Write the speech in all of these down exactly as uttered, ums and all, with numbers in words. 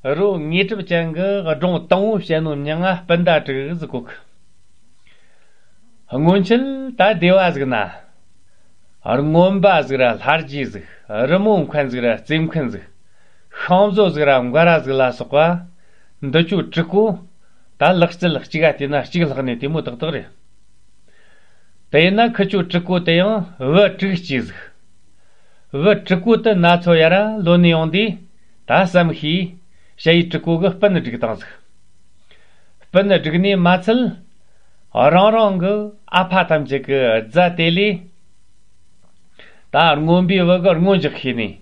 རོ་དངོས་གྲུབ་ཅན་གྱི་སྒྲུང་དང་པོ་བཤད་ནོ་མྱིང་ང་སྤུན་ཟླ་དྲུག་ཟིག་གོ་གི། སྔོན་ཆད་ད་སྡེ་བ་ཟིག་ན། རྔོན་པ་ཟིག་ར་ལྷ་རྗེ་ཟིག་རི་མོ་མཁན་ཟིག་ར་རྩེ་མཁན་ཟིག་ཤིང་བཟོ་ཟིག་ར་མགར་ར་ཟིག་ལ་སོགས་པ། འདི་ཆོ་དྲུག་པོ། ད་ལག་རྩལ་གཅིག་ག་བལྟས་ན་གཅིག་ལྷག་ནི་དེ་མོ་ཏག་ཏག་རེད། དེ་ཡིན་ན་ཁི་ཆོ་དྲུག་པོ་དེ་ཡང་བུ་དྲུག་སྐྱེས་ཟིག་བུ་དྲུག་པོ་དེ་ན་ཚོད་ཡར་ལོན་ནས་ཡོང་དུས་ད་བསམ་ཤེས། ཞ་ཡི་དྲུག་པོ་གི་སྤུན་བསྒྲིགས་བཏང་ཟིག་སྤུན་བསྒྲིགས་ནས་མ་ཚད། རང་རང་གི་ཨ་ཕ་ཐམས་ཅད་ཀྱི་རྫ་དེ་ལས། ད་རྔོན་པའི་བུ་གི་རྔོན་རྒྱག་ཤེས་ནས།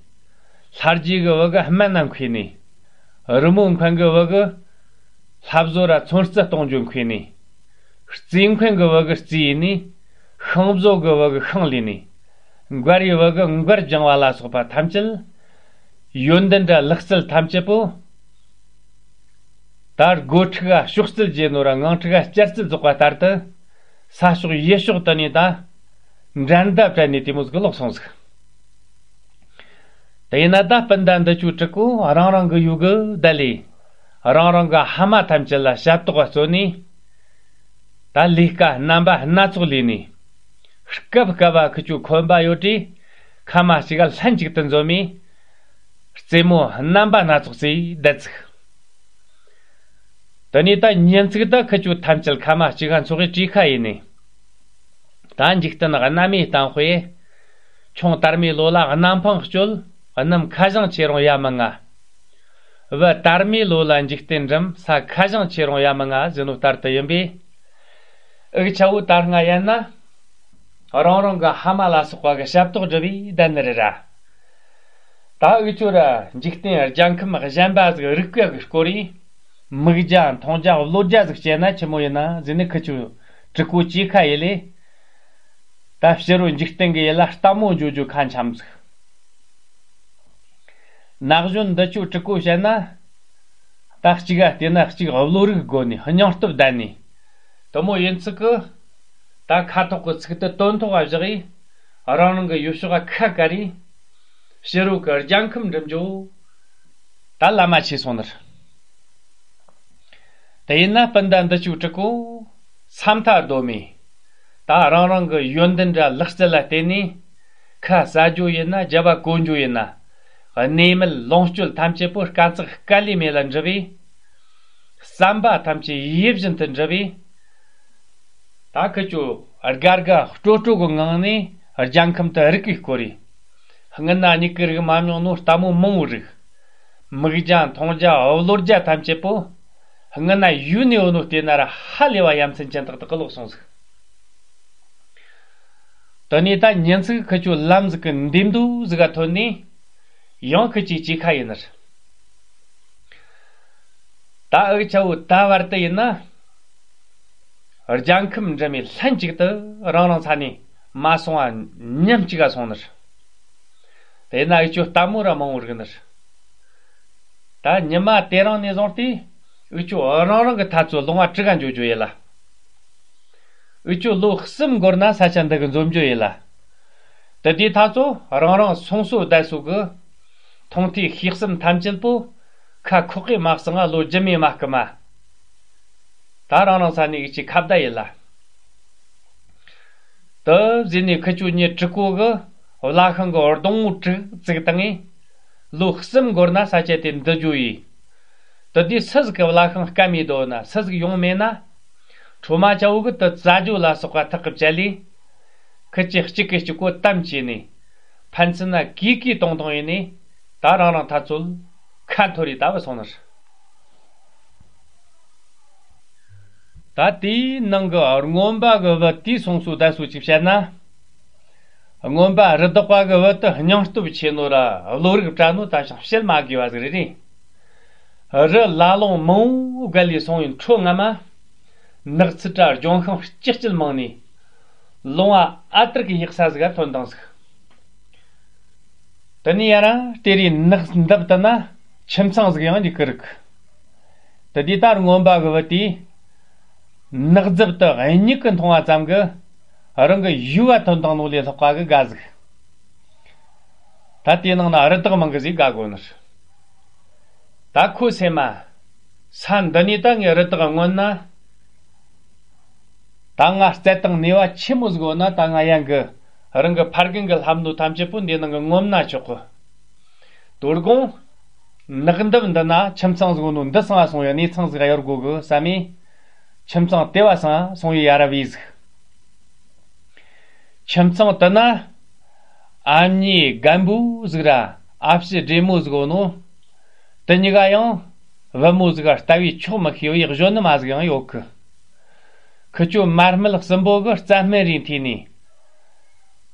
ལྷ་རྗེ་གི་བུ་གི་སྨན་སྣ་མཁས་ནས། རི་མོ་མཁན་གི་བུ་གི་ལྷ་བཟོ་ར་ཚོན་རྩི་གཏོང་རྒྱུ་མཁས་ནས། རྩེ་མཁན་གི་བུ་གི་རྩིས་ཡིན་ནས། ཤིང་བཟོ་གི་བུ་གི་ཤིང་ལས་ནས། མགར་ཡི་བུ་གི་མགར་སྦྱང་བ་ལ་སོགས་པ་ཐམས་ཅད། ཡོན་ཏན་དྲ་ལག་རྩལ་ཐམས་ཅད་པོ། ད་སྒོ་ཕྲུག་ག་ཕྱོགས་རྩལ་རྒྱས་ནོ་ར་ངང་ཕྲུག་ག་སྐྱར་རྩལ་རྫོགས་པ་ལྟར་དུ། ས་ཕྱོགས་ཡུལ་ཕྱོགས་དུ་ནས་ད། འགྲན་ཟླ་བྲལ་ནས་དེ་མོ་ཟིག་ལོག་སོང་ཟིག་དེ་ཡིན་ན་ད་སྤུན་ཟླ་འདི་ཆོ་དྲུག་པོ་རང་རང་གི་ཡུལ་གི་བསྡད་ལས། རང་རང་གི་ཕ་མ་ཐམས་ཅད་ལ་ཞབས་ཏོག་ག་བརྩོན་ནས། ད་ལས་ཀ་རྣམ་པ་སྣ་ཚོགས་ལས་ནས། སྐབས་སྐབས་བ་ཁི་ཆོ་ཁོམ་པ་ཡོད་དུས། ཁ་མ་གཅིག་ག་ལྷན་ཅིག་ཏུ་འཛོམས་ནས། རྩེད་མོ་རྣམ་པ་སྣ་ཚོགས་རྩེས་བསྡད་ཟིག་དེ་ནས་ད་ཉིན་ཅིག་ད་ཁི་ཆོ་ཐམས་ཅད་ཁ་མ་གཅིག་ག་འཚོགས་གི་གྲོས་ཁ་ཡིན་ནས། ད་འཇིག་རྟེན་གནའ་མིའི་གཏམ་དཔེ། ཁྱུང་དར་མའི་ལོ་ལ་གནམ་འཕང་གཅོད། གནམ་ཁ་བཞང་ཆེ་རུང་ཡ་མི་ང་། བུ་དར་མའི་ལོ་ལ་འཇིག་རྟེན་འགྲིམ། ས་ཁ་བཞང་ཆེ་རུང་ཡ་མི་ང་ཟེར་ནོ་ལྟར་དུ་ཡིན་པས། འུ་ཆ་བོ་ད་སྔ་ཡན་ན། རང་རང་གི་ཕ་མ་ལ་སོགས་པ་གི་ཞབས་ཏོག་སྒྲུབ་པའི་བསྡད་ནི་རེད་ར། ད་འུ་ཆོ་ར་འཇིག་རྟེན་རྒྱལ་ཁམས་གཞན་པ་ཟིག་རིག་པ་གི་སྐོར་ཡིན། མིག་རྒྱ་མཐོང་རྒྱ་བློ་རྒྱ་ཟིག་བྱས་ན་ཆི་མོ་ཡིན་ན་ཟེར་ནས་ཁི་ཆོ་དྲུག་པོ་གྲོས་ཁ་ཡེ་ལས། ད་ཕྱི་རོལ་འཇིག་རྟེན་གི་ཡུལ་ལ་ལྟད་མོ་འགྱོ་རྒྱུ་ཁ་འཆམ་ཟིག་ན་གཞོན་འདི་ཆོ་དྲུག་པོ་བཤད་ན། ད་གཅིག་ག་བལྟས་ན་གཅིག་བློ་རིག་སྒོ་ནས་སྙིང་སྟོབས་ལྡན་ནས། དེ་མོ་ཡིན་ཚུལ་གི། ད་ཁ་ཐོག་གི་ཚིག་དེ་དོན་ཐོག་ག་བཞག་ཡིས། རང་རང་གི་ཡུལ་ཕྱོགས་ཁ་བཀར་ཡིས། ཕྱི་རོལ་གི་རྒྱལ་ཁམས་འགྲིམ་རྒྱུ། ད་ལམ་མ་ཆས་སོང་ནི་རེད། དེ་ཡིན་ན་སྤུན་ཟླ་འདི་ཆོ་དྲུག་པོ། ས་མཐའ་རྡོ་མེད། ད་རང་རང་གི་ཡོན་ཏན་དྲ་ལག་རྩལ་ལ་བརྟེན་ནས། ཁ་ཟ་རྒྱུ་ཡིན་ན་རྒྱབ་བ་གོན་རྒྱུ་ཡིན་ན། གནས་མལ་ལོངས་སྤྱོད་ཐམས་ཅད་པོ་དཀའ་ཚེགས་དཀའ་ལས་མེད་ལ་འགྲུབ་པས། བསམ་པ་ཐམས་ཅད་ཡིད་བཞིན་དུ་འགྲུབ་པས། ད་ཁི་ཆོ་དགའ་དགའ་སྤྲོ་སྤྲོ་གི་ངང་ནས་རྒྱལ་ཁམས་དུ་རིག་གི་སྐོར་རེད། སྔོན་ན་མྱིག་གིས་རིག་མ་མྱོང་ནོ་ལྟད་མོ་མང་བོ་རིག་མིག་རྒྱ་མཐོང་རྒྱ་བློ་རྒྱ་ཐམས་ཅད་པོ། སྔོན་ན་ཡུལ་ནས་ཡོད་ནོ་བལྟས་ན་ར་ཧ་ལས་པ་ཡ་མཚན་ཅན་ཏག་ཏག་གི་ལོག་སོང་ཟིག་དེ་ནས་ད་ཉིན་ཅིག་ཁི་ཆོ་ལམ་ཟིག་གི་འདེམས་རྡོ་ཟིག་ག་ཐོན་ནས། ཡང་ཁི་ཆོས་གྲོས་ཁ་ཡེ་ནི་རེད། ད་འུ་ཆ་བོ་ད་བར་དུ་ཡིན་ན། རྒྱལ་ཁམས་འགྲིམ་མི་ལྷན་ཅིག་ཏུ་རང་རང་ས་ནས་མ་སོང་བ་མཉམ་གཅིག་ག་སོང་ནི་རེད། དེ་ན་འུ་ཆོ་ལྟད་མོ་ར་མང་བོ་རིག་ནི་རེད། ད་ཉི་མ་དེ་རིང་ནས་བཟུང་སྟེ་འུ་ཆོ་རང་རང་གི་ཐ་ཚོ་ལུང་བ་དྲུག་ག་འགྱོ་རྒྱུ་ཡིན་ལ། འུ་ཆོ་ལོ་གསུམ་འགོར་ན་ས་ཆ་འདི་གི་འཛོམས་རྒྱུ་ཡིན་ལ། དེ་དུས་ཐ་ཚོ་རང་རང་སོང་སོ་བསྡད་སོ་གི། མཐོང་ཐོས་ཤེས་གསུམ་ཐམས་ཅད་པོ། ཁ་ཁོག་གིས་མ་གསང་ང་ལོ་རྒྱུ་མས་མ་བསྐུམ་མ། ད་རང་རང་ས་ནས་འུ་ཆོ་ཁ་བརྡ་ཡིན་ལ། དེ་ཟིན་ནས་ཁི་ཆོ་ཉིན་དྲུག་པོ་གི་བླ་ཤང་གི་སྡོང་བོ་དྲུག་བཙུགས་བཏང་ངས། ལོ་གསུམ་འགོར་ན་ས་ཆ་དེ་འདི་རྒྱུ་ཡིས། དེ་དུས་སུ་ཟིག་གི་བླ་ཤང་སྐམ་མི་འདོད་ན་སུ་ཟིག་ཡོང་མེད་ན། ཁྲོ་མ་ཆ་བོ་གི་དེ་རྩ་རྒྱུ་ལ་སོགས་པ་ཐག་གི་བཅད་ལས། ཁི་ཆོ་གཅིག་གིས་གཅིག་གོ་གཏམ་བྱས་ནས། ཕན་ཚུན་ན་གུས་གུས་གཏོང་གཏོང་ཡིན་ནས། ད་རང་རང་ཐ་ཚོ་ཁ་འཐོར་རེ་ད་བུད་སོང་ནི་རེད། ད་དེའི་ནང་གི་རྔོན་པ་གི་བུ་དེའི་སོང་སོ་བསྡད་སོ་ཅིག་བཤད་ན། རྔོན་པ་རི་དྭགས་པ་གི་བུ་དེ་སྙིང་སྟོབས་ཆེ་ནོ་ར་བློ་རིག་བཀྲ་ནོ་ད་ཞིང་བཤད་མ་དགོས་པ་ཟིག་རེད། རི་ལ་ལུང་མང་བོ་བརྒལ་ལས་སོང་བའི་འཕྲོ་སྔ་མ། ནགས་ཚལ་དྲ་ལྗོན་ཤིང་སྐྱེ་སྐྱེད་མང་ནས། ལུང་བ་ཨ་དར་གི་ཡག་ས་ཟིག་ག་ཐོན་བཏང་ཟིག་དེ་ནས་ཡར་ར་སྟེ་རེ་ནགས་འདབས་དེ་ན་ཁྱིམ་ཚང་ཟིག་ཡང་འཇིག་གི་རིག་དེ་དུས་ད་རྔོན་པ་གི་བུ་དེས། ནགས་རྫབ་དེ་མྱིག་གིས་མཐོང་བ་ཙམ་གྱིས། རང་གི་ཡུལ་བ་ཐོན་བཏང་ནོ་ལས་ལྷག་པ་གི་དགའ་ཟིག་ད་དེའི་ནང་ན་རི་དྭགས་མང་གི་ཟིག་དགའ་གོ་ནི་རེད། ད་ཁོ་སེམས་མ། ས་འདི་ནས་ད་ངས་རི་དྭགས་རྔོན་ན། ད་ང་རྩལ་དང་ནུས་པ་ཆེན་མོ་ཟིག་ཡོད་ན། ད་ང་ཡང་གི་རང་གི་ཕ་རྒན་གི་ལྷམ་ནོ་ཐམས་ཅད་པོ་འདི་ནང་གི་ངོམ་ན་ཆོག་གི། དོ་དགོང་ནགས་འདབས་འདི་ན་ཁྱིམ་ཚང་ཟིག་ཡོད་ནོ་འདི་སང་སོང་བའི་གནས་ཚང་ཟིག་གཡར་དགོ་གི་བསམ་མེ། ཁྱིམ་ཚང་དེ་བ་སང་སོང་བའི་ཡ་ར་བའི་ཟིག་ཁྱིམ་ཚང་དེ་ན་ཨ་མྱེས་རྒན་པོ་ཟིག་ར་ཨ་ཕྱི་བགྲེས་མོ་ཟིག་ཡོད་ནོ། དེ་གཉིས་ཀ་ཡང་བུ་མོ་ཟིག་ག་ལྟ་བའི་ཆོག་མི་ཤེས་པའི་གཞོན་ནུ་མ་ཟིག་ཡང་ཡོད་གི། ཁི་ཆོ་མ་སྨད་གསུམ་པོ་གི་རྩྭ་སྨན་རིན་ཐེ་ནས།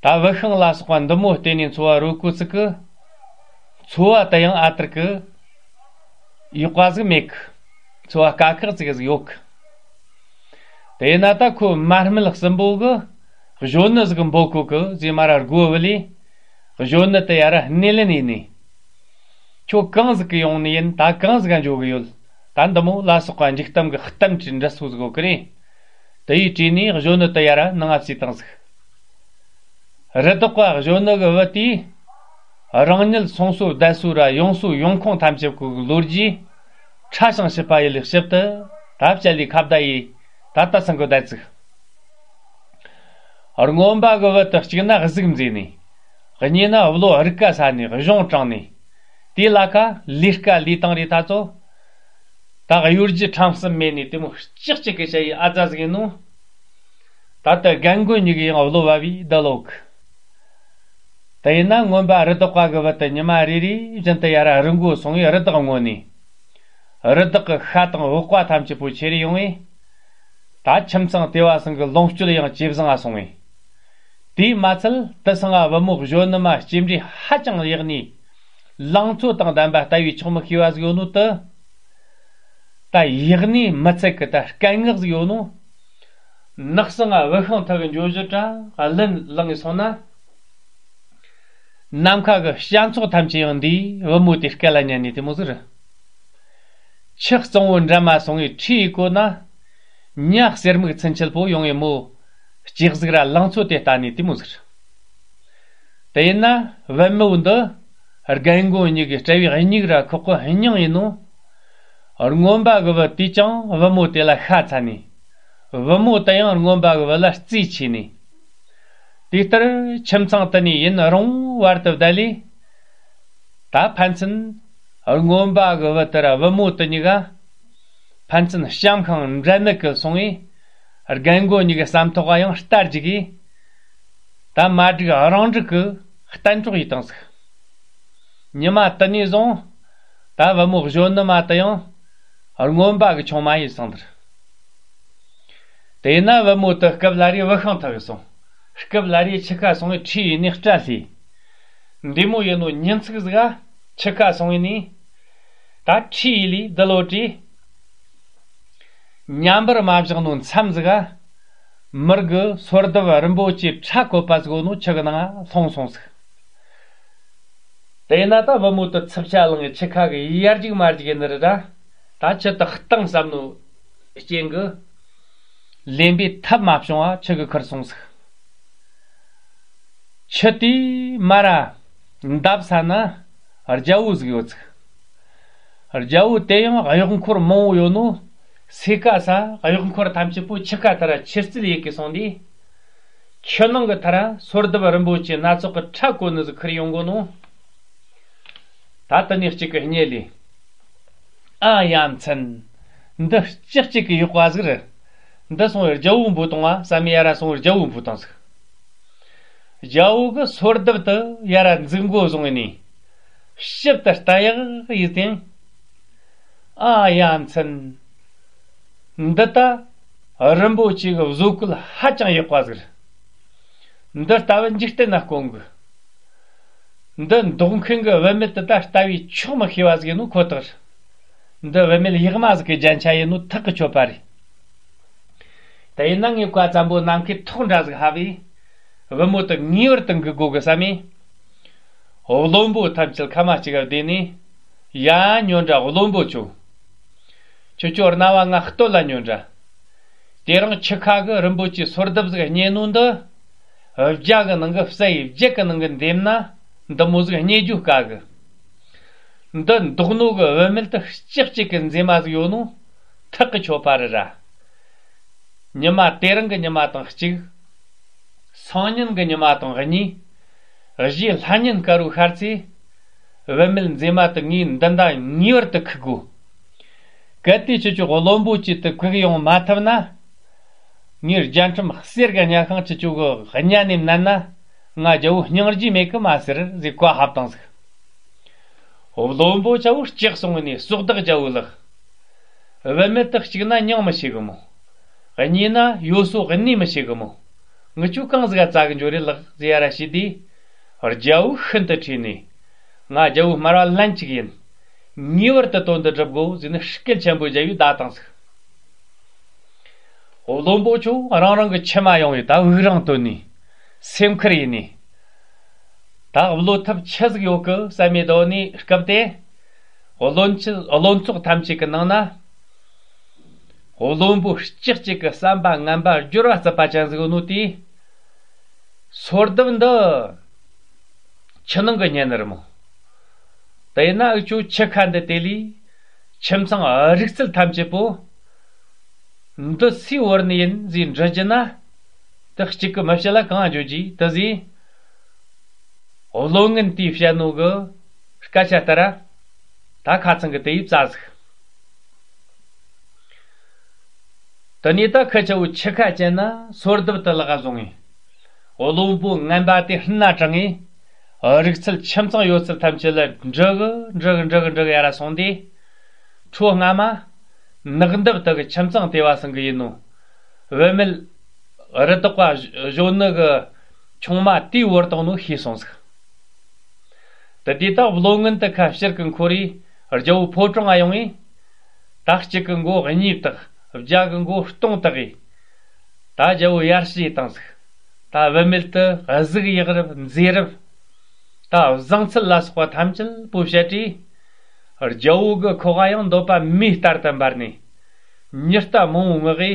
ད་བུད་ཤིང་ལ་སོགས་པ་འདི་མོ་བརྟེན་ནས་འཚོ་བ་རོལ་གོ་ཚིག་གི། འཚོ་བ་དེ་ཡང་ཨ་ཐུར་གི་ཡག་པ་ཟིག་མེད་གི། འཚོ་བ་དཀའ་ཁག་ཅིག་ཟིག་ཡོད་གི། དེས་ན་ད་ཁོ་མ་སྨད་གསུམ་པོ་གི་གཞོན་ནུ་ཟིག་འབོད་གོ་གི་ཟེ་མ་ར་དགོ་བུ་ལས། གཞོན་ནུ་དེ་ཡ་ར་སྣེ་ལེན་ཡིན་ནི། ཁྱོད་གང་ཟིག་གི་ཡོང་ནི་ཡིན། ད་གང་ཟིག་ག་འཇོག་གི་ཡོད། ད་འདི་མོ་ལ་སོགས་པ་འཇིག་རྟེན་གི་གཏམ་དྲི་འདྲ་སོ་ཟིག་གོ་གི་རེད། དེ་ཡི་དྲིས་ནས་གཞོན་ནུ་དེ་ཡ་ར་ནང་ང་བསུས་བཏང་ཟིག་རི་དྭགས་པ་གཞོན་ནུ་གི་བུ་དེས་རང་ཉིད་སོང་སོ་བསྡད་སོ་ར་ཡོང་སོ་ཡོང་ཁུངས་ཐམས་ཅད་ཀྱི་ལོ་རྒྱུས་ཕྲ་ཞིང་ཞིབ་པ་ཡི་ལས་ཞིབ་ཏུ་ད་བཅད་ལས་ཁ་བརྡ་ཡིས་ད་ལྟ་སང་གི་བསྡད་ཅིག་རྔོན་པ་གི་བུ་དེ་གཅིག་ན་གཟུགས་མཛེས་ནས། གཉིས་ན་བློ་རིག་ཀ་ས་ནས་གཞུང་དྲང་ནས། དེ་ལ་ཁ་ལས་ཀ་ལས་བཏང་རེ་ད་ཚོ། ད་གཡོ་སྒྱུ་ཁྲམ་གསུམ་མེད་ནས་དེ་མོ་ལྕག་ལྕག་གི་བྱ་ཡི་ཨ་ཙ་ཟིག་ཡིན་ནོ། ད་ལྟ་རྒན་རྒོན་གཉིས་ཀྱི་ཡང་བློ་བབ་བས་བསྡད་ལོག་གི། དེ་ཡིན་ན་རྔོན་པ་རི་དྭགས་པ་གི་བུ་དེ་ཉི་མ་རེ་རེ་བཞིན་དུ་ཡར་རི་མགོ་སོང་བས་རི་དྭགས་རྔོན་ནས། རི་དྭགས་ཀྱི་ཤ་དང་འོག་པ་ཐམས་ཅད་པོ་ཁྱེར་ཡོང་བས། ད་ཁྱིམ་ཚང་དེ་བ་སང་གི་ལོངས་སྤྱོད་ཡང་ཇེ་བཟང་ང་སོང་བས། དེས་མ་ཚད་དེ་སང་ང་བུ་མོ་གཞོན་ནུ་མ་སྐྱེས་འབྲས་ཧ་ཅང་ཡག་ནས། ལང་ཚོ་དང་ལྡན་པ་ལྟ་བུའི་ཆགས་མི་ཤེས་པ་ཟིག་ཡོད་ནོ་དེ། ད་ཡག་ནས་མི་ཚད་གི་ད་སྐད་ངག་ཟིག་ཡོད་ནོ། ནགས་སང་ང་བུད་ཤིང་འཐུ་གི་འགྱོ་རྒྱུ་དྲ་ག་ལན་ལངས་སོང་ན། ནམ་མཁའ་གི་སྤྱན་ཚོགས་ཐམས་ཅད་ཡང་འདིའི་བུ་མོ་དེའི་སྐད་ལ་ཉན་ནས་དེ་མོ་ཟིག་རེད། ཆུ་གཙང་བོ་འགྲམ་མ་སོང་བའི་ཁྲིའི་གོ་ན། ཉ་གསེར་མིག་ཚུན་ཆད་པོ་ཡོང་བའི་མོ། ལྕགས་ཟིག་ར་ལང་ཚོ་དེ་ལྟ་ནས་དེ་མོ་ཟིག་རེད། དེ་ཡིན་ན་བུ་མོ་འདི་རྒན་རྒོན་གཉིས་ཀྱི་དཔྲལ་བའི་མིག་ར་ཁོག་གི་སྙིང་ཡིན་ནོ། རྔོན་པ་གི་བུ་དེས་ཀྱང་བུ་མོ་དེ་ལ་ཤ་ཚ་ནས། བུ་མོ་དེ་ཡང་རྔོན་པ་གི་བུ་ལ་རྩིས་ཆེ་ནས། དེ་ལྟར་ཁྱིམ་ཚང་དེ་ནས་ཡུན་རིང་བར་དུ་བསྡད་ལས། ད་ཕན་ཚུན་རྔོན་པ་གི་བུ་དེ་ར་བུ་མོ་དེ་གཉིས་ཀ་ཕན་ཚུན་བྱམས་ཤིང་འབྲལ་མེད་ཀྱི་སོང་བས། རྒན་རྒོན་གཉིས་ཀྱི་བསམ་ཐོག་ག་ཡང་རྟ་རྒྱུག་གིས། ད་མ་འགྲིག་རང་འགྲིག་གི་གཏན་གྲོགས་ཡིན་བཏང་ཟིག་ཉི་མ་དེ་ནས་བཟུང་ད་བུ་མོ་གཞོན་ནུ་མ་དེ་ཡང་རྔོན་པ་གི་ཆུང་མ་ཡིན་སོང་དེར། དེས་ན་བུ་མོ་དེ་སྐབས་ལ་རེ་བུད་ཤིང་འཐུ་གི་སོང་། སྐབས་ལ་རེ་ཆུ་ཁ་སོང་བའི་ཁྲིའི་ནས་སྐྲ་ལྷོས། འདི་མོ་ཡིན་ནོ་ཉིན་ཚིག་ཟིག་ག་ཆུ་ཁ་སོང་བའི་ནས། ད་ཁྲིའི་ལས་འདི་ལོ་བྲིས། ཉམས་པར་མ་བཞག་ནོ་མཚམས་ཟིག་ག་མིར་གི་སོར་གདུབ་རིན་པོ་ཆེ་ཁྲ་བཀོད་པ་ཟིག་ཡོད་ནོ་ཆུ་གི་ནང་ལྷུང་སོང་ཟིག་དེས་ན་ད་བུ་མོ་དེ་འཚུབ་ཆ་ལངས་ཆུ་ཁ་གི་ཡར་རྒྱུག་མར་རྒྱུག་ཡིན་ནི་རེད་ད། ད་ཆུ་དེ་གཏིང་ཟབ་ནོ་རྐྱེན་གི། ལེན་པའི་ཐབས་མ་བྱུང་བ་ཆུ་གི་ཁུར་སོང་ཟིག་ཆུ་དེའི་མ་ར་འདབས་ས་ན་རྒྱ་བོ་ཟིག་ཡོད་ཟིག་རྒྱ་བོ་དེ་ཡང་གཡོག་འཁོར་མང་བོ་ཡོད་ནོ། སོས་ཀ་ས་གཡོག་འཁོར་ཐམས་ཅད་པོ་ཆུ་ཁ་ཐ་ར་ཆུ་རྩལ་ཡེ་གི་སོང་དུས། ཆུ་ནང་གི་ཐ་ར་སོར་གདུབ་རིན་པོ་ཆེ་སྣ་ཚོགས་ཀྱི་ཁྲ་བཀོད་ནི་ཟིག་ཁུར་ཡོང་གོ་ནོ། ད་དེ་ནས་གཅིག་གི་སྙེ་ལས། ཨ་ཡ་མཚན། འདི་ལྕགས་གཅིག་གི་ཡག་པ་ཟིག་རེད། འདི་སོང་བའི་རྒྱ་བོ་འབུད་གཏོང་བ་བསམ་ཡ་ར་སོང་བའི་རྒྱ་བོ་འབུད་བཏང་ཟིག་རྒྱ་བོ་གི་སོར་གདུབ་དེ་ཡ་ར་འཛུགས་མགོ་བཟུང་ནས། ཞིབ་ཏུ་ལྟ་ཡག་ཡིན་ཏེ། ཨ་ཡ་མཚན། འདི་ད་རིན་པོ་ཆེ་གི་བཟོ་བཀོད་ཧ་ཅང་ཡག་པ་ཟིག་རེད། འདི་ལྟ་བུ་འཇིག་རྟེན་ན་དཀོན་གི། འདི་འདོགས་མཁན་གི་བུད་མེད་དེ་ད་ལྟ་བུའི་ཆོག་མི་ཤེས་པ་ཟིག་ཡིན་ནོ་ཁོ་ཐག་རེད། འདི་བུད་མེད་ཡག་མ་ཟིག་གི་རྒྱན་ཆ་ཡིན་ནོ་ཐག་གི་ཆོད་པ་རེད། དེ་ཡིན་ན་ངས་བཀའ་ཙམ་པོ་ནམ་མཁའི་ཐོག་འདྲ་ཟིག་ཧ་བས། བུ་མོ་དེ་ངེས་པར་དུ་འགུག་དགོ་གི་བསམ་མེ། བློན་པོ་ཐམས་ཅད་ཁ་མ་གཅིག་ག་བསྡད་ནས། ཡ་ཉོན་དྲ་བློན་པོ་ཁྱོད། ཁྱོད་ཁྱོད་རྣ་བ་ང་སྟོད་ལ་ཉོན་དྲ། དེ་རིང་ཆུ་ཁ་གི་རིན་པོ་ཆེ་སོར་གདུབ་ཟིག་རྙེད་ནོ་འདི། བརྒྱ་གི་ནང་གི་བསད་ཡི་བརྒྱད་གི་ནང་གི་འདེམས་ན། འདི་མོ་ཟིག་རྙེད་རྒྱུ་དཀའ་གི། འདི་འདོགས་ནོ་གི་བུད་མེད་དེ་ལྕགས་གཅིག་གི་མཛེས་མ་ཟིག་ཡོད་ནོ། ཐག་གི་ཆོད་པ་རེད་ར། ཉི་མ་དེ་རིང་གི་ཉི་མ་དང་གཅིག་སང་ཉིན་གི་ཉི་མ་དང་གཉིས། གཞེས་ལྷ་ཉིན་དཀར་བོའི་ཤར་ཚེ། བུད་མེད་མཛེས་མ་དེ་ངས་འདི་འདྲ་ངེས་པར་དུ་ཁུག་དགོས། གལ་ཏེ་ཁྱེད་ཚོ་བློན་པོ་ཅིག་ཏུ་བཀུག་ཡོང་མ་ཐུབ་ན། ངའི་རྒྱལ་ཁྲིམས་གསེར་གྱི་ཉ་ཤིང་ཁྱེད་ཚོ་གི་གཉའ་ནས་མནན་ན། ང་རྒྱལ་བོ་སྙིང་རྗེ་མེད་གི་མ་ཟེར་ཟེར་བཀའ་ཕབ་བཏང་ཟིག་བློན་པོ་ཆ་བོ་སྐྲག་སོང་ནས་སྲོག་བདག་རྒྱལ་བོ་ལགས། བུད་མེད་དག་གཅིག་ན་མྱང་མི་ཤེས་གི་མོ། གཉིས་ན་ཡོད་སོ་གནས་མི་ཤེས་གི་མོ། ངི་ཆོ་གང་ཟིག་ག་བཙལ་གི་འགྱོ་རེད་ལགས་ཟེར་ཡ་ར་བྱས་དུས། རྒྱལ་བོ་ཤིན་ཏུ་ཁྲོས་ནས། ང་རྒྱལ་བོ་སྨྲ་བ་ལན་གཅིག་ཡིན། ངེས་པར་དུ་དོན་འདི་སྒྲུབ་དགོས་ཟེར་ནས་སྐད་ཆེན་པོ་བརྒྱབ་ཡོད་བརྡ་བཏང་ཟིག་བློན་པོ་ཆོ་རང་རང་གི་ཁྱིམ་མ་ཡོང་བའི་ད་དབུགས་རིང་བཏོན་ནས། སེམས་ཁུར་ཡིན་ནས། ད་བློ་ཐབས་ཆི་ཟིག་ཡོད་གི་བསམ་མེད་དོ་ནས་སྐབས་དེ། བློན་ཆེན་བློན་ཚོགས་ཐམས་ཅད་ཀྱི་ནང་ན། བློན་པོ་སྐྱེ་གཅིག་གི་བསམ་པ་ངན་པ་སྦྱོར་བ་རྩུབ་པ་ཅན་ཟིག་ཡོད་ནོ་དེ། སོར་གདུབ་འདི། ཆུ་ནང་གི་གཉན་ནི་རེད་མོ། དེ་ཡིན་ན་འུ་ཆོ་ཆུ་ཁ་འདི་དེ་ལས། ཁྱིམ་ཚང་རིག་རྩལ་ཐམས་ཅད་པོ། འདི་སུའི་བར་ནས་ཡིན་ཟེར་འདྲི་རྒྱུ་ན། དེ་གཅིག་གི་མི་བཤད་ལ་གང་འགྱོ་རྒྱུ་དེ་ཟེར། བློན་ངན་དེས་བཤད་ནོ་གི་སྐད་ཆ་ལྟར། ད་ཁ་ཚང་གི་དེ་ཡིས་བཙལ་ཟིག་དེ་ནས་ད་ཁ་ཆེ་བོ་ཆུ་ཁ་ཅན་ན་སོར་གདུབ་དེ་ལག་བཟུང་ངས། བློན་པོ་ངན་པ་དེ་སྣ་དྲངས་ངས། རིག་རྩལ་ཁྱིམ་ཚང་ཡོད་ཚད་ཐམས་ཅད་ལ་འདྲི་གི་འདྲི་གི་འདྲི་གི་འདྲི་གི་ཡར་སོང་དུས། ཁྲོ་སྔ་མ། ནག་འདབ་དག་གི་ཁྱིམ་ཚང་དེ་བ་སང་གི་ཡིན་ནོ། བུད་མེད། རི་དྭགས་པ་གཞོན་ནུ་གི་ཆུང་མ་དེའི་བར་དང་ནོ་ཤེས་སོང་ཟིག་དེ་དུས་ད་བློན་ངན་དེ་ཁ་ཕྱིར་གི་འཁོར་རེ་རྒྱལ་བོ་ཕོ་བྲང་ང་ཡོང་ངས། ད་གཅིག་གི་མགོ་གཉིས་བཏགས། བརྒྱ་གི་མགོ་སྟོང་བཏགས་ཡས། ད་རྒྱལ་བོ་ཡར་ཞུ་བཏང་ཟིག་ད་བུད་མེད་དེ་གཟུགས་ཡག་རབས་མཛེས་རབས། ད་བཟང་ཚུལ་ལ་སོགས་པ་ཐམས་ཅད་པོ་བཤད་དུས། རྒྱལ་བོ་གི་ཁོག་ག་ཡང་འདོད་པ་མེ་ལྟར་དུ་འབར་ནས། མྱུར་རྟ་མང་བོ་མངགས་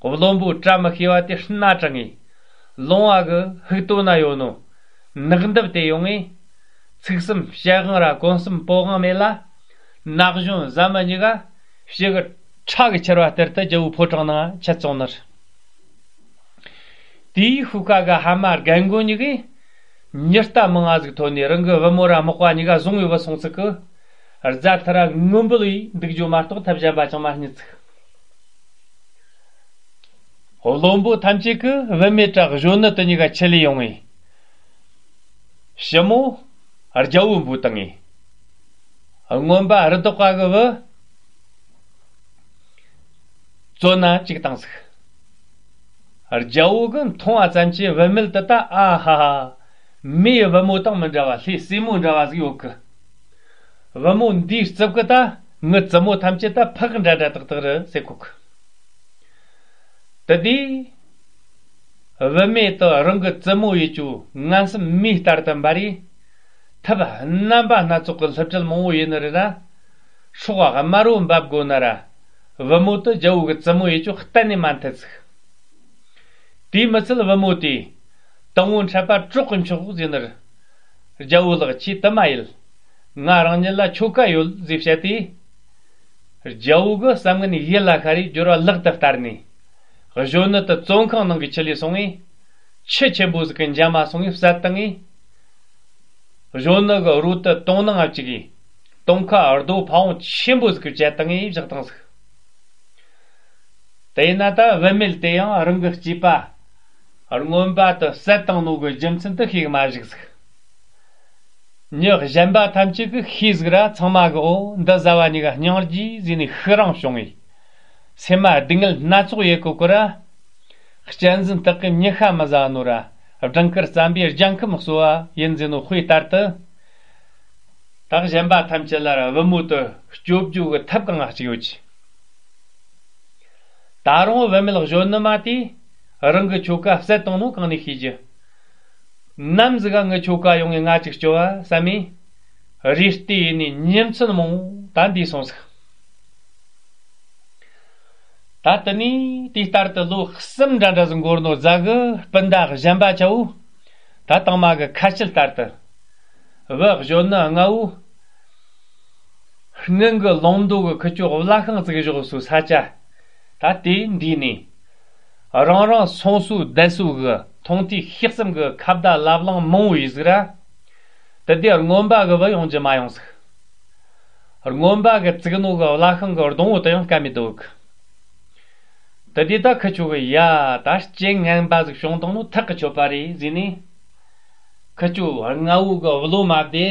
གས། བློན་པོ་བཀྲ་མི་ཤིས་པ་དེ་སྣ་དྲངས་ངས། ལོང་བ་གི་ཧུག་ཏོ་ན་ཡོད་ནོ། ནག་འདབ་དེ་ཡོང་ངས། ཚིག་གསུམ་བཤད་དབང་ར་གོང་གསུམ་པོ་དབང་མེད་ལ། ན་གཞོན་བཟའ་མི་གཉིས་ཀ་ཕྱི་གི་ཁྲག་གི་ཆར་བ་ལྟར་དུ་རྒྱལ་བོའི་ཕོ་བྲང་ནང་ཆ་བཙོང་ནར། དེའི་ཤུགས་ཁ་གི་ཕ་མ་རྒན་རྒོན་གཉིས་ཀས། མྱུར་རྟ་མང་ང་ཟིག་ཐོན་ནས་རང་གི་བུ་མོ་ར་མག་པ་གཉིས་ཀ་བཟུང་བའི་བུད་སོང་ཚིག་གི། རྫ་ཐ་ར་ངུ་འབོད་ཡིས་འདུག་རྒྱུ་མ་གཏོགས་ཐབས་གཞན་པ་ཅང་མ་རྙེད་ཚིག་བློན་པོ་ཐམས་ཅད་ཀྱིས་བུད་མེད་དྲག་གཞོན་ནུ་དེ་གཉིས་ཀ་ཆི་ལས་ཡོང་ངས། ཞི་མོ། རྒྱལ་བོ་འབོད་བཏང་ངས། རྔོན་པ་རི་དྭགས་པ་གི་བུ། བཙོན་ན་བཅུག་བཏང་ཟིག་རྒྱལ་བོ་གི་མཐོང་བ་ཙམ་གྱིས་བུད་མེད་དེ་ད་ཨ་ཧ་ཧ། མོའི་བུ་མོ་དང་མི་འདྲ་བ་ལྷའི་སྲས་མོ་འདྲ་བ་ཟིག་ཡོད་གི་བུ་མོ་འདིའི་རྩིབ་གི་ད་ངི་བཙུན་མོ་ཐམས་ཅད་ད་ཕག་འདྲ་འདྲ་ཏག་ཏག་རེད་ཟེར་གོ་གི་དེ་དུས། བུད་མེད་དུ་རང་གི་བཙུན་མོ་ཡིད་ཀྱི་ངན་སེམས་མེ་ལྟར་དུ་འབར་རེ། ཐབས་རྣམ་པ་སྣ་ཚོགས་ཀྱི་སླུ་བྲིད་མང་བོ་ཡིན་ནི་རེད་ལ། སྲོག་དམར་བོ་འབབ་དགོས་ན་ར། བུ་མོ་དེ་རྒྱལ་བོ་གི་བཙུན་མོ་ཡིད་ཀྱི་གཏན་ནས་མ་འཐད་ཟིག་དེས་མི་ཚད་བུ་མོ་དེས། དང་བོ་འཕྲད་པ་གྲོགས་ཀྱི་མཆོག་ཟེར་ནི་རེད། རྒྱལ་བོ་ལགས་ཁྱེད་དུ་མ་ཡིན། ང་རང་ཉིད་ལ་ཁྱོ་ག་ཡོད་ཟེར་བཤད་དེ། རྒྱལ་བོ་གི་བསམ་ངན་ཡིད་ལ་ཤར་རེ་སྦྱོར་བ་ལག་ཏུ་བསྟར་ནས། གཞོན་ནུ་དེ་བཙོན་ཁང་ནང་གི་ཁྲིད་ལས་སོང་ངས། ཆུ་ཆེན་པོ་ཟིག་གི་འཇམ་མ་སོང་ངས་བསད་བཏང་ངས། གཞོན་ནུ་གི་རོ་དེ་དོང་ནང་ང་བཅུག་གས། དོང་ཁ་རྡོ་ཕ་བོང་ཆེན་པོ་ཟིག་གིས་བཅད་བཏང་ངས་བཞག་བཏང་ཟིག་དེས་ན་ད་བུད་མེད་དེ་ཡང་རང་གི་སྐྱེས་པ། རྔོན་པ་དེ་བསད་བཏང་ནོ་གི་རྒྱུ་མཚན་དེ་ཤེས་གི་མ་བཞག་ཟིག་མྱི་གཞན་པ་ཐམས་ཅད་ཀྱིས་ཤེས་ཟིག་ར་ཚང་མ་གི་འོ་འདི་བཟའ་བ་གཉིས་ཀ་སྙིང་རྗེ་ཟེར་ནས་ཤི་རང་བྱུང་ངས། སེམས་མ་སྡུག་བསྔལ་སྣ་ཚོགས་ཡེ་གོ་གི་ར། གཅན་གཟན་དག་གིས་མྱི་ཤ་མི་ཟ་ནོ་ར། སྦྲང་དཀར་རྩམ་པས་རྒྱལ་ཁམས་གསོ་བ་ཡིན་ཟེར་ནོ་དཔེ་ལྟར་དུ། ད་གཞན་པ་ཐམས་ཅད་ལ་ར་བུ་མོ་དེ་སྐྱོབ་རྒྱུ་གི་ཐབས་གང་ང་གཅིག་ཡོད་ཀྱི། ད་རུང་བུད་མེད་གཞོན་ནུ་མ་དེས་རང་གི་ཁྱོ་ག་བསད་བཏང་ནོ་གང་ནས་ཤེས་རྒྱུ། ནམ་ཟིག་ག་ངི་ཁྱོ་ག་ཡོང་ངས་ང་ཅིག་སྐྱོབ་བ་བསམ་མས། རེ་ལྟོས་ཡེ་ནས་ཉིན་མཚན་མང་བོ་ད་འདས་སོང་ཟིག་ད་དེ་ནས་དེ་ལྟར་དུ་ལོ་གསུམ་འདྲ་འདྲ་ཟིག་འགོར་ནོ་རྫ་གི་སྤུན་ཟླ་གཞན་པ་ཆ་བོ། ད་དང་མ་གི་ཁ་ཆད་ལྟར་དུ། བུ་གཞོན་ནུ་ལྔ་བོ། སྔོན་གྱི་ལུང་མདོ་གི་ཁུ་ཆོ་བླ་ཤང་བཙུགས་བཞག་སའི་ས་ཆ། ད་དེ་འདི་ནས། རང་རང་སོང་སོའི་བསྡད་སའི་གི་མཐོང་ཐོས་ཤེས་གསུམ་གྱི་ཁ་བརྡ་ལབ་གླེང་མང་བོ་ཡིན་ཟིག་ར། དེ་དུས་རྔོན་པ་གི་བུ་ཡོང་རྒྱུ་མ་ཡོང་ཟིག་རྔོན་པ་གི་བཙུགས་ནོ་གི་བླ་ཤང་གི་སྡོང་བོ་དེ་ཡང་སྐམ་མི་འདུག་དེ་དུས་ད་ཁུ་ཆོ་གིས་ཡ་ད་རྐྱེན་ངན་པ་ཟིག་བྱུང་བཏང་ནོ་ཐག་གིས་ཆོད་པ་རེད་ཟེར་ནས། ཁུ་ཆོ་རྔ་བོ་གི་བློ་མ་བདེ།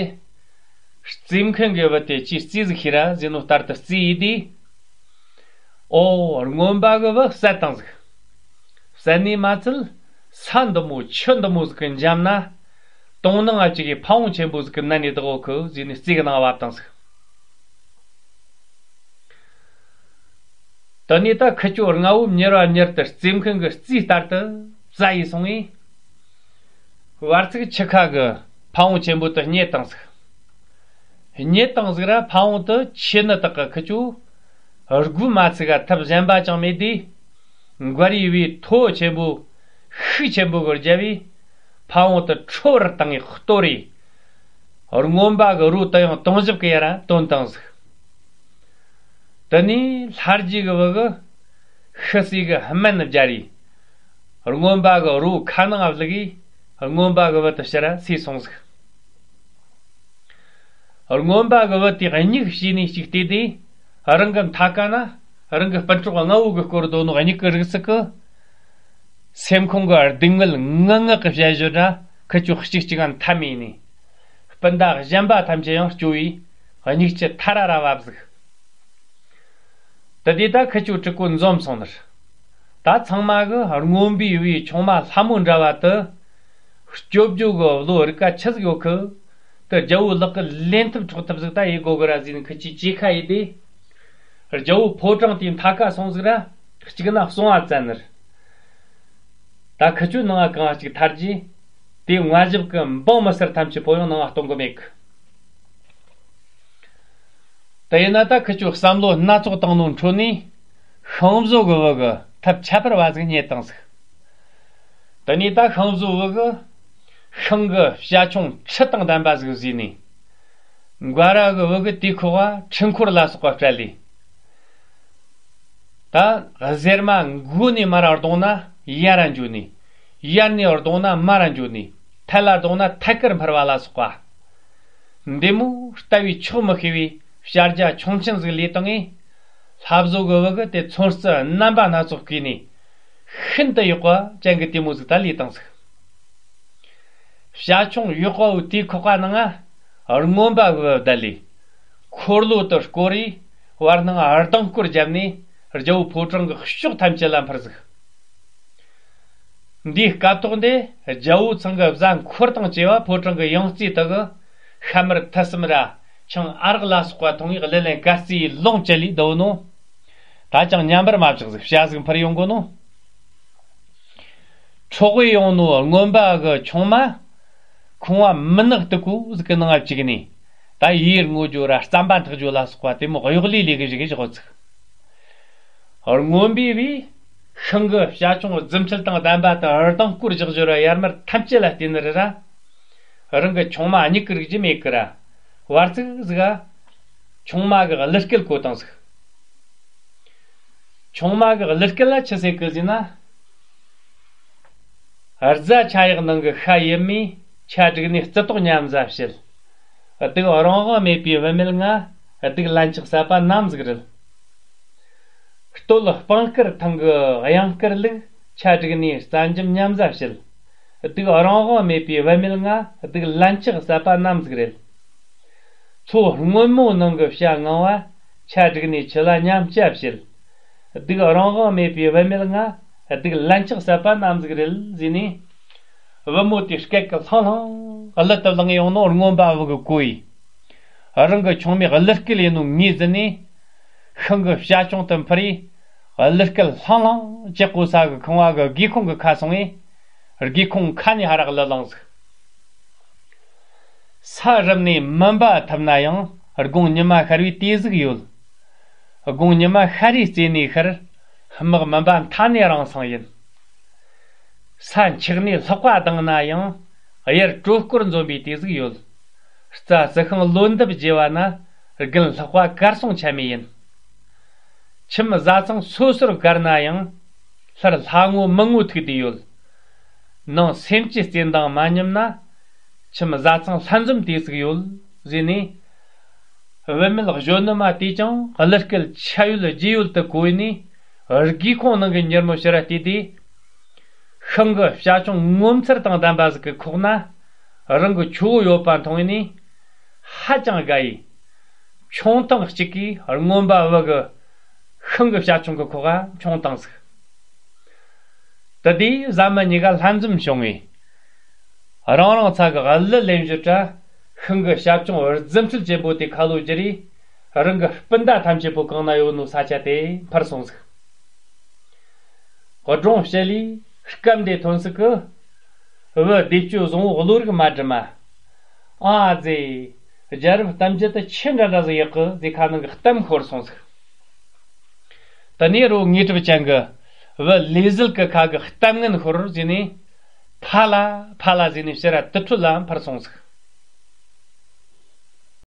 རྩེ་མཁན་གི་བུ་དེ་ཅིག་རྩིས་ཟིག་ཤེས་ར་ཟེར་ནོ་ལྟར་དུ་རྩིས་ཡིན་དུས། ཨོ། རྔོན་པ་གི་བུ་བསད་བཏང་ཟིག་བསད་ནས་མ་ཚད། ས་འདི་མོ་ཆུ་འདི་མོ་ཟིག་གི་འཇམ་ན། དོང་ནང་ང་ཅིག་གི་ཕ་བོང་ཆེན་པོ་ཟིག་གི་མནན་ནས་བདག་གོ་ཁུ་ཟེར་ནས་རྩིས་གི་ནང་བབས་བཏང་ཟིག་དེ་ནས་ད་ཁུ་ཆོ་རྔ་བོ་མྱུར་བ་མྱུར་དུ་རྩེ་མཁན་གི་རྩིས་ལྟར་དུ་བཙལ་ཡི་སོང་ངས། བར་ཚིགས་ཆུ་ཁ་གི་ཕ་བོང་ཆེན་པོ་དེ་རྙེད་བཏང་ཟིག་རྙེད་བཏང་ཟིག་ར་ཕ་བོང་དེ་ཆུ་ནི་དག་གི་ཁུ་ཆོ་སྒོ་མ་ཚུགས་ག་ཐབས་གཞན་པ་ཅང་མེད་དུས། མགར་ཡི་བའི་ཐོ་ཆེན་པོ་ཤུགས་ཆེན་པོ་གི་རྒྱབ་བས་ཕ་བོང་དེ་ཁྲོ་བར་བཏང་ངས་གཏོར་རེ། རྔོན་པ་གི་རོ་དེ་ཡང་དུང་ཞབས་ཀྱིས་ཡར་བཏོན་བཏང་ཟིག་དེ་ནས་ལྷ་རྗེ་གི་བུ་གིས་ཤི་གསོས་གི་སྨན་སྦྱར་རེ། རྔོན་པ་གི་རོ་ཁ་ནང་བླུགས་གིས་རྔོན་པ་གི་བུ་དེ་ཕྱིར་སོས་སོང་ཟིག་རྔོན་པ་གི་བུ་དེ་མྱིག་ཕྱེས་ནས་ཅིག་བལྟས་དུས། རང་གི་མཐའ་ཀ་ན་རང་གི་སྤུན་གྲོགས་རྔ་བོ་གིས་བསྐོར་སྡོད་ནོ་མྱིག་གི་རིག་ཚུལ་གིས། སེམས་ཁོང་གི་སྡུག་བསྔལ་ངུ་ངག་གི་བཤད་བཞིན་ར་ཁུ་ཆོ་གཅིག་གཅིག་ག་འཐམ་ཡིན་ནས། སྤུན་ཟླ་གཞན་པ་ཐམས་ཅད་ཡང་སྐྱོ་བས་མྱིག་ཆུ་ཐ་ར་ར་བབས་ཟིག་དེ་དུས་ད་ཁུ་ཆོ་གྲི་གུ་འཛོམས་སོང་ནི་རེད། ད་ཚང་མ་གིས་རྔོན་པའི་བུའི་ཆུང་མ་ལྷ་མོ་འདྲ་བ་དེ། སྐྱོབ་རྒྱུ་གི་བློ་རིག་ག་ཆི་ཟིག་ཡོད་ཁུ། དེ་རྒྱལ་བོའི་ལག་གི་ལེན་ཐུབ་འཕྲོག་ཐུབ་ཟིག་ད་ཡེ་དགོ་གི་ར་ཟེར་ནས་ཁུ་ཆོས་གྲོས་ཁ་ཡེ་དུས། རྒྱལ་བོའི་ཕོ་བྲང་དེའི་མཐའ་ཀ་སོང་ཟིག་ར་གཅིག་ན་སོང་བ་བཙལ་ནི་རེད། ད་ཁུ་ཆོ་ནང་ང་གང་ང་གཅིག་ཐར་རྗེས། དེ་མངའ་ཞབས་ཀྱི་འབངས་མི་སེར་ཐམས་ཅད་པོ་ཡང་ནང་ང་གཏོང་གི་མེད་གི། དེ་ཡིན་ན་ད་ཁུ་ཆོས་བསམ་བློ་སྣ་ཚོགས་བཏང་ནོ་འཕྲོ་ནས། ཤིང་བཟོ་གི་བུ་གིས་ཐབས་ཁྱད་པར་བ་ཟིག་རྙེད་བཏང་ཟིག་དེ་ནས་ད་ཤིང་བཟོ་བུ་གིས་ཤིང་གི་བྱ་ཁྱུང་ཁྲི་དང་ལྡན་པ་ཟིག་བཟོས་ནས། མགར་གི་བུ་གིས་དེའི་ཁོག་ག་འཕྲུལ་འཁོར་ལ་སོགས་པ་སྤྲད་ལས། ད་གཟེར་མ་མགོ་ནས་མར་རྡུང་ན་ཡར་ར་འགྱོ་ནས། ཡར་ནས་རྡུང་ན་མར་ར་འགྱོ་ནས། ཐལ་ལ་རྡུང་ན་ཐད་ཀར་འཕུར་བ་ལ་སོགས་པ། འདི་མོ་ལྟ་བས་ཆོག་མི་ཤེས་པའི་བྱ་རྒྱལ་ཁྱུང་ཆེན་ཟིག་ལས་བཏང་ངས། ལྷ་བཟོ་གི་བུ་གིས་དེ་ཚོན་རྩི་རྣམ་པ་སྣ་ཚོགས་བཀོས་ནས། ཤིན་ཏུ་ཡག་པ་ཅན་གི་དེ་མོ་ཟིག་ད་ལས་བཏང་ཟིག་བྱ་ཁྱུང་ཡག་པ་བོ་དེའི་ཁོག་པ་ནང་ང་རྔོན་པ་བུ་བདལ་ལས། འཁོར་ལོ་དེ་བསྐོར་རེ་བར་སྣང་ལྡིང་སྐོར་བརྒྱབ་ནས་རྒྱལ་བོའི་ཕོ་བྲང་གི་ཕྱོགས་ཐམས་ཅད་ལ་འཕུར་ཟིག་འདིའི་སྐབས་ཐོག་འདི་རྒྱལ་བོ་ཚང་གི་བཟའ་འཁོར་དང་བཅས་པ་ཕོ་བྲང་གི་ཡང་རྩེ་དག་གི་ཤ་མར་ཐུད་གསུམ་ར་ཆང་ཨ་རག་ལ་སོགས་པ་འཐུང་བའི་གླུ་ལེན་དཀའ་རྩེ་ཡི་ལོངས་སྤྱད་ལས་བསྡད་ནོ། ད་ཅང་ཉམས་པར་མ་བཞག་ཟིག་བྱ་ཟིག་འཕུར་ཡོང་གོ་ནོ། འཕྲོག་གེ་ཡོང་ནོ་རྔོན་པ་གི་ཆུང་མ། ཁང་བ་མུན་ནག་སྟུག་པོ་ཟིག་གི་ནང་ང་བཅུག་ནས། ད་ཡིད་ངོ་རྒྱུ་ར་རྩམ་པ་འཐག་རྒྱུ་ལ་སོགས་པ་དེ་མོ་གཡོག་ལས་ལས་གི་བཞག་གི་བཞག་གོ་ཚིག་རྔོན་པའི་བུས་ཤིང་གི་བྱ་ཁྱུང་རྫུ་འཕྲུལ་དང་ལྡན་པ་དང་ལྡིང་སྐོར་རྒྱག་རྒྱུ་ར་ཡར་མར་ཐམས་ཅད་ལ་བལྟས་ནི་རེད་ར། རང་གི་ཆུང་མ་མྱིག་གི་རིག་རྒྱུ་མེད་གི་ར། བར་ཚིགས་ཟིག་ག་ཆུང་མ་གི་གླུ་སྐད་གོ་བཏང་ཟིག་ཆུང་མ་གི་གླུ་སྐད་ལ་ཆི་ཟེར་གི་ཟེར་ན། རྫ་ཆ་གཡག་ནང་གི་ཤ་ཡིན་མོ། ཆ་བསྒྲིགས་ནས་རྩི་ཏོག་མཉམ་བཟའ་བྱེད། སྡུག་རང་དབང་མེད་པའི་བུད་མེད་ང་། སྡུག་ལན་ཆགས་ཟད་པ་ནམ་ཟིག་རེད། སྟོད་སྤང་དཀར་ཐང་གི་གཡང་དཀར་ལུག་ཆ་བསྒྲིགས་ནས་རྩྭ་འཇམ་མཉམ་བཟའ་བྱེད། སྡུག་རང་དབང་མེད་པའི་བུད་མེད་ང་། སྡུག་ལན་ཆགས་ཟད་པ་ནམ་ཟིག་རེད། མཚོ་སྔོན་མོ་ནང་གི་བྱ་ངང་བ། ཆ་བསྒྲིགས་ནས་ཆུ་ལ་མཉམ་སྤྱད་བྱེད། སྡུག་རང་དབང་མེད་པའི་བུད་མེད་ང་། སྡུག་ལན་ཆགས་ཟད་པ་ནམ་ཟིག་རེད་ཟེར་ནས། བུ་མོ་དེ་སྐད་ཀྱིས་ལྷང་ལྷང་གླུ་དེ་བླངས་ཡོང་ནོ་རྔོན་པ་བུ་གིས་གོ་ཡི། རང་གི་ཆུང་མའི་གླུ་སྐད་ཡིན་ནོ་ངོས་ཟིན་ནས། ཤིང་གི་བྱ་ཁྱུང་དེ་འཕུར་ཡི། གླུ་སྐད་ལྷང་ལྷང་ཅིག་གོ་ས་གི་ཁང་བ་གི་སྒེའུ་ཁུང་གི་ཁ་སོང་ངས། སྒེའུ་ཁུང་ཁ་ནས་ཧར་ར་གླུ་བླངས་ཟིག་ས་རུབ་ནས་མུན་པ་ཐུབ་ན་ཡང་དགུང་ཉི་མ་ཤར་བའི་དུས་ཟིག་ཡོད། དགུང་ཉི་མ་ཤར་རེ་རྩེ་ནས་ཤར། དམག་མུན་པ་མཐའ་ནས་རང་སངས་ཡིན། ས་འཁྱག་ནས་ལྷགས་པ་ལྡང་ན་ཡང་དབྱར་དྲོ་སྐོར་འཛོམས་པའི་དུས་ཟིག་ཡོད། རྩྭ་རྩི་ཤིང་ལོ་འདབ་རྒྱས་པ་ན། རྒན་ལྷག་པ་གར་སོང་ཆ་མེད་ཡིན། ཁྱིམ་བཟའ་ཚང་སོ་སོར་བཀར་ན་ཡང་། ལྷར་ལྷ་ངོ་མི་ངོ་ཐུག་བསྡད་ཡོད། ནང་སེམས་ཀྱི་བརྩེ་འདང་མ་ཉམས་ན། ཁྱིམ་བཟའ་ཚང་ལྷན་འཛོམས་དེ་ཟིག་ཡོད་ཟེར་ནས། བུད་མེད་གཞོན་ནུ་མ་དེས་ཀྱང་གླུ་སྐད་ཆ་ཡོད་རྒྱུས་ཡོད་དུ་གོ་ནས། སྒེའུ་ཁུང་ནང་གི་མྱུར་མོ་ཕྱིར་བལྟས་ཏེ། ཤིང་གི་བྱ་ཁྱུང་ངོ་མཚར་དང་ལྡན་པ་ཟིག་གི་ཁོག་ན། རང་གི་ཁྱོ་བོ་ཡོད་པ་མཐོང་ནས། ཧ་ཅང་དགའ་ཡི། མཆོང་ཐེངས་གཅིག་གིས་རྔོན་པ་བུ་གི་ཤིང་གི་བྱ་ཁྱུང་གི་ཁོག་ག་མཆོང་བཏང་ཟིག་དེ་དུས་བཟའ་མི་གཉིས་ཀ་ལྷན་འཛོམས་བྱུང་བས། རང་རང་ཚ་གི་གླུ་ལེན་བཞིན་དུ། ཤིང་གི་བྱ་ཁྱུང་རྫུ་འཕྲུལ་ཅན་པོ་དེ་ཁ་ལོ་བསྒྱུར་རས། རང་གི་སྤུན་ཟླ་ཐམས་ཅད་པོ་གང་ན་ཡོད་ནོ་ས་ཆ་དེ་འཕུར་སོང་ཟིག་སྒྲུང་བཤད་ལས་སྐབས་འདིར་ཐོན་ཟིག་གི། བུ་བདེ་སྤྱོད་བཟང་བོ་བློ་རིག་མ་དྲི་མ། ཨ་ཙེ། རྒྱལ་རབས་གཏམ་རྒྱུད་དུ་ཆི་འདྲ་འདྲ་ཟིག་ཡག་གི་ཟེར་ཁ་ནང་གི་གཏམ་ཤོར་སོང་ཟིག་དེ་ནས་རོ་དངོས་གྲུབ་ཅན་གྱིས་བུ་ལས་ཟིལ་གྱི་ཁ་གི་གཏམ་ངན་ཤོར་ཟེར་ནས། ཕ་ལ་ཕ་ལ་ཟེར་ནས་ཕྱིར་ར་དུར་ཁྲོད་ལ་འཕུར་སོང་ཟིག